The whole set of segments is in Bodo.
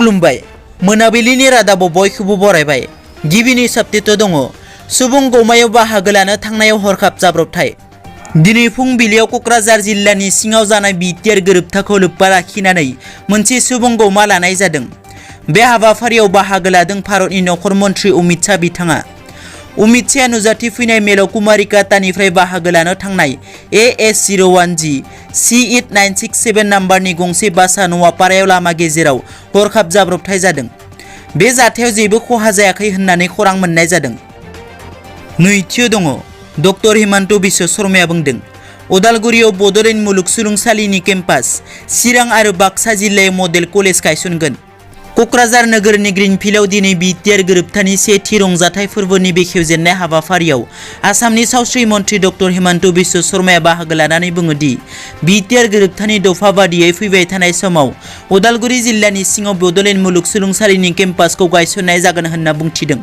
खुलुमबाय मोनाबिलिनि रादाबाव बयखौबो बरायबाय। गिबिनि साबटेट दङ सुबुं गौमायाव बाहागो लानो थांनायाव हरखाब जाब्रबथाय। दिनै फुंबिलियाव कक्राझार जिल्लानि सिङाव जानाय बिटिआर गोरोबथाखौ लोब्बा लाखिनानै मोनसे सुबुं गौमा लानाय जादों। बे हाबाफारियाव बाहागो लादों भारतनि नखर मन्त्रि अमित शाह बिथाङा। अमित शाहआ नुजाथि फैनाय मेलाव कुमारिकातानिफ्राय बाहागो लानो थांनाय AS01G C8967 नाम्बारनि गंसे बासआ नवापारायाव लामा गेजेराव हरखाब जाब्रबथाय जादों। बे जाथायाव जेबो खहा जायाखै होननानै खौरां मोननाय जादों। नैथियाव दङ डक्टर हिमन्त बिश्व शर्माया बुंदों उदालगुरियाव बड'लेण्ड मुलुगसोलोंसालिनि केम्पास, चिरां आरो बाक्सा जिल्लायाव मडेल कलेज गायसनगोन। कक्राझार नोगोरनि ग्रीनफिल्डआव दिनै बिटिआर गोरोबथानि सेथि रंजाथाइ फोरबोनि बेखेवजेननाय हाबाफारियाव आसामनि सावस्रि मन्त्रि डक्टर हिमन्त बिश्व शर्माया बाहागो लानानै बुङो दि बिटिआर गोरोबथानि दफा बादियै फैबाय थानाय समाव उदालगुरि जिल्लानि सिङाव बड'लेण्ड मुलुगसोलोंसालिनि केम्पासखौ गायसननाय जागोन होनना बुंथिदों।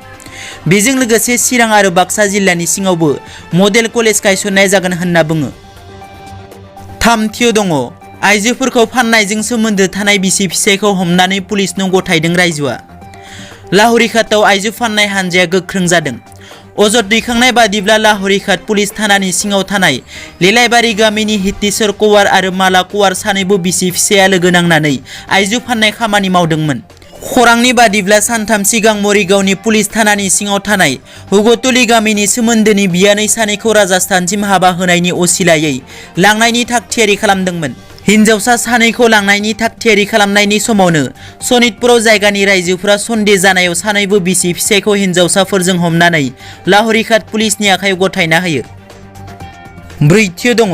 बेजों लोगोसे चिरां आरो बाक्सा जिल्लानि सिङावबो मडेल कलेज गायसननाय जागोन होनना बुङो। थामथियाव दङ आइजोफोरखौ फाननायजों सोमोन्दो थानाय बिसि फिसायखौ हमनानै पुलिसनो गथायदों रायजोआ। लाहुरिघाटआव आइजो फाननाय हानजाया गोख्रों जादों। अजद दैखांनाय बादिब्ला लाहुरिघाट पुलिस थानानि सिङाव थानाय लेलाइबारि गामिनि हितेश्वर कवार आरो माला कवार सानैबो बिसि फिसाया लोगो नांनानै आइजो फाननाय खामानि मावदोंमोन। खौरांनि बादिब्ला सानथाम सिगां मरिगावनि पुलिस थानानि सिङाव थानाय हुगतली गामिनि सोमोन्दोनि बियानै सानैखौ राजस्थानसिम हाबा होनायनि असिलायै लांनायनि थागथियारि खालामदोंमोन। हिन्जावसा सानैखौ लांनायनि थागथियारि खालामनायनि समावनो सनितपुराव जायगानि रायजोफोरा सन्देह जानायाव सानैबो बिसि फिसायखौ हिन्जावसाफोरजों हमनानै लाहुरिघाट पुलिसनि आखायाव गथायना होयो। ब्रैथियाव दङ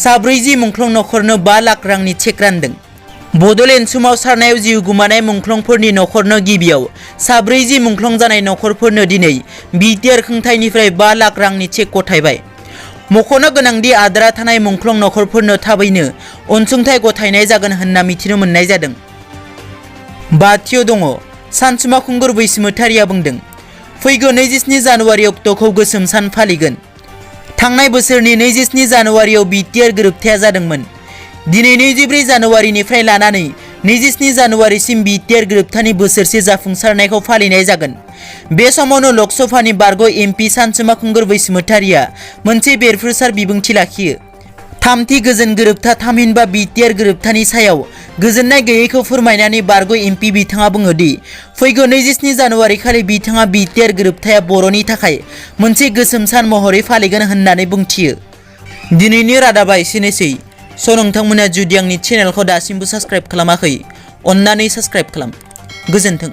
सा40 मुंख्लं नखरनो 5 लाख रांनि चेक रानदों। बड'लेण्ड सोमावसारनायाव जिउ गुमानाय मुंख्लंफोरनि नखरनो गिबियाव सा40 मुंख्लं जानाय नखरफोरनो दिनै बिटिआर खुंथायनिफ्राय 5 लाख रांनि चेक गथायबाय। मख'नो गोनांदि आद्रा थानाय मुंख्लं नखरफोरनो थाबैनो अनसुंथाइ गथायनाय जागोन होनना मिथिनो मोननाय जादों। बाथियाव दङ सानसुमा खुंगुर बैसोमुथियारिया बुंदों फैगौ 27 जानुवारि अक्ट'खौ गोसोम सान फालिगोन। थांनाय बोसोरनि 27 जानुवारियाव बिटिआर गोरोबथाया जादोंमोन। दिनै 24 जानुवारिनिफ्राय लानानै 27 जानुवारिसिम बिटिआर गोरोबथानि बोसोरसे जाफुंसारनायखौ फालिनाय जागोन। बे समावनो लकसभानि बारग' एमपि सानसुमा खुंगुर बैसोमुथियारिया मोनसे बेरफ्रुसार बिबुंथि लाखियो। थामथि गोजोन गोरोबथा थामहिनबा बिटिआर गोरोबथानि सायाव गोजोननाय गैयैखौ फोरमायनानै बारग' एमपि बिथाङा बुङो दि फैगौ 27 जानुवारि खालि बिथाङा बिटिआर गोरोबथाया बर'नि थाखाय मोनसे गोसोम सान महरै फालिगोन होननानै बुंथियो। दिनैनि रादाबा एसेनोसै। नोंथांमोना जुदि आंनि चेनेलखौ दासिमबो साबस्क्राइब खालामाखै अन्नानै साबस्क्राइब खालाम। गोजोन्थों।